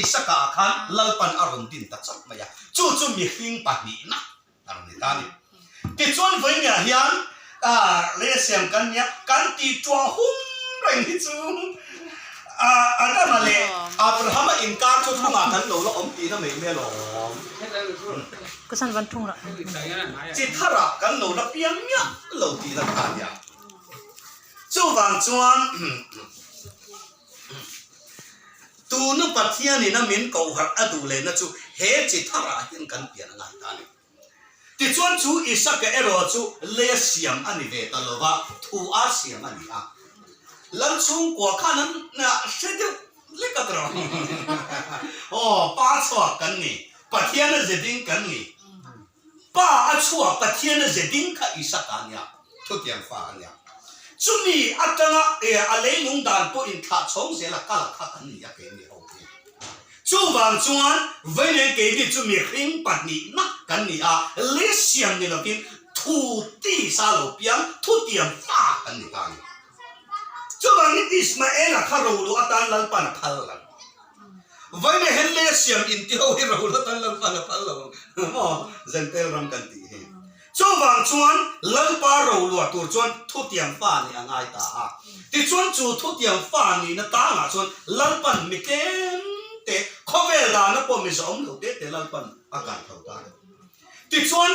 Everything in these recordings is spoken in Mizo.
Isaka ah khan Lalpan a rawn din ta chauh mai a, chu chu mihring pahnihna a rawn ni ta a ni. Tichuan vawinia hian lei a siam kan nia, kan tih tuah hum reng hi chu Adama leh Abrahama inkar chu thungah kan lo la awm tihna mai mai alawm. Chi tharah kan lo la piang miah lo tihna kha a nia. Chuvang chuan tuna Pathianin a min kohharh a duh lehna chu he chi tharah hian kan pian a ngai ta a ni. Tichuan chu Isaka erawh chu leia siam a ni ve ta lo va, thu a siam a ni a. Lal chhungkua khan an hre deuh lek a tawh. Aw, pa chhuak kan ni, Pathian a ze ding kan ni. Pa a chhuak Pathian a ze ding kha Isaka a nia, thutiang fa a nia. Chumi atanga a leilung dan pawh inthlah chhawng zel a kal a kha kan ni a keini ho hi. Chuvang chuan Vainei keini chu mihring pahnihna kan ni a, lesiam ni lovin thu tisa lo piang, thutiam fa kan ni ta a ni. Chuvangin Ismaela kha rolu atan Lalpan a phal lo. Vainei hian lesiam inti ho hi rolu atan Lalpan a phal lo maw? Zentel ram kan tih hi. Chuvang chuan Lalpa roluah tur chuan thutiang fa nih a ngai ta a. Tichuan chu thutiang fa nihna tangah chuan Lalpan mi tlem te, khawvel dana pawh mi zawm lo te te Lalpan a kai tho ta a ni. Tichuan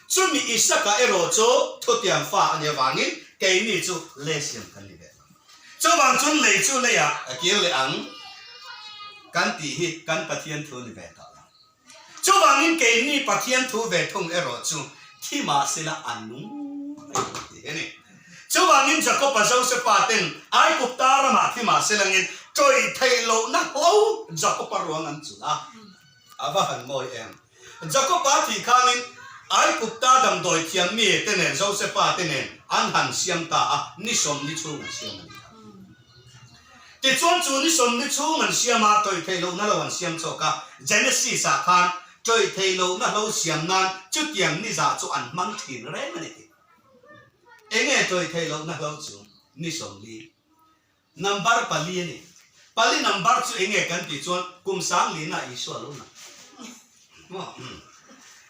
chumi Isaka erawh chu thutiang fa a nih avangin keini chu lesiam kan ni ve lo. Chuvang chuan lei chu leiah a kir leh ang kan tih hi kan Pathian thu ni ve tawh lo. Chuvangin keini Pathian thu ve thung erawh chu thi mah sela a nung mai ang tih a ni. Chuvangin Jakob-a Josefa ten Aigupta ramah thi mah selangin ṭawih theih lohna hlo Jakob-a ruang an chulh a, a va han mawi em! Jakob-a thih khanin Aigupta damdawi thiam mi te nen Josefa te nen an han siam ta a, ni sawmni chhung an siam a ni a. Tichuan chu ni sawmni chhung an siam a, tawih theih lohna lo an siam chawk a. Genesis ah khan tawih theih lohna hlo siam nan chutiang ni zah chu an hmang thin reng a ni tih. Enge tawih theih lohna hlo chu? Ni 40. Number pali a ni. Pali number chu enge kan tih chuan kum sanglina Isua lo na. Maw?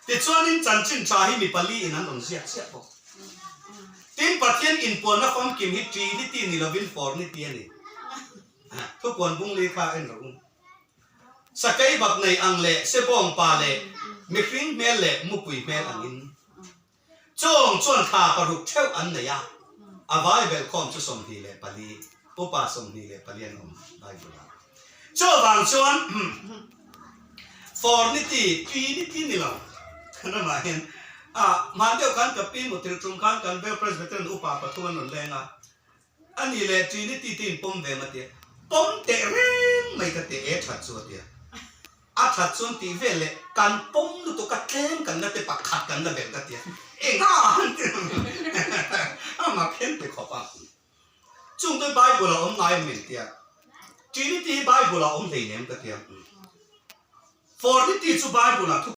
Tichuanin chanchin tha hi mi pali in an rawn ziak chiah bawk. Tin, Pathian inpuanna famkim hi Trinity ni lovin Fornity a ni. Thupuan bungli kha en rawh u. Sakei bak nei ang leh sebawng pa leh mihring hmel leh mupui hmel angin. Chawng chuan thla paruk theuh an nei a, a vai belhkhawm chu 24, upa 24 an awm Bible-ah. Chuvang chuan Fornity, Trinity ni lo, kan ramah hian ah hman deuh khan ka pi muthilh tum khan kan Veo Presbyterian upa pathum an rawn leng a, a nih leh Trinity te in pawm ve ma tia, pawm teh reng mai ka ti e that chu a tia, a that chuan tih vel leh kan pawm lutuk a tlem kan la te pakhat kan la belh ka tia, enga an ti a mak hian ti khawp a. Chung te Bible a awm ngai em min tia? Trinity hi Bible ah awm hleinem ka tia. Fornity chu Bible ah thu.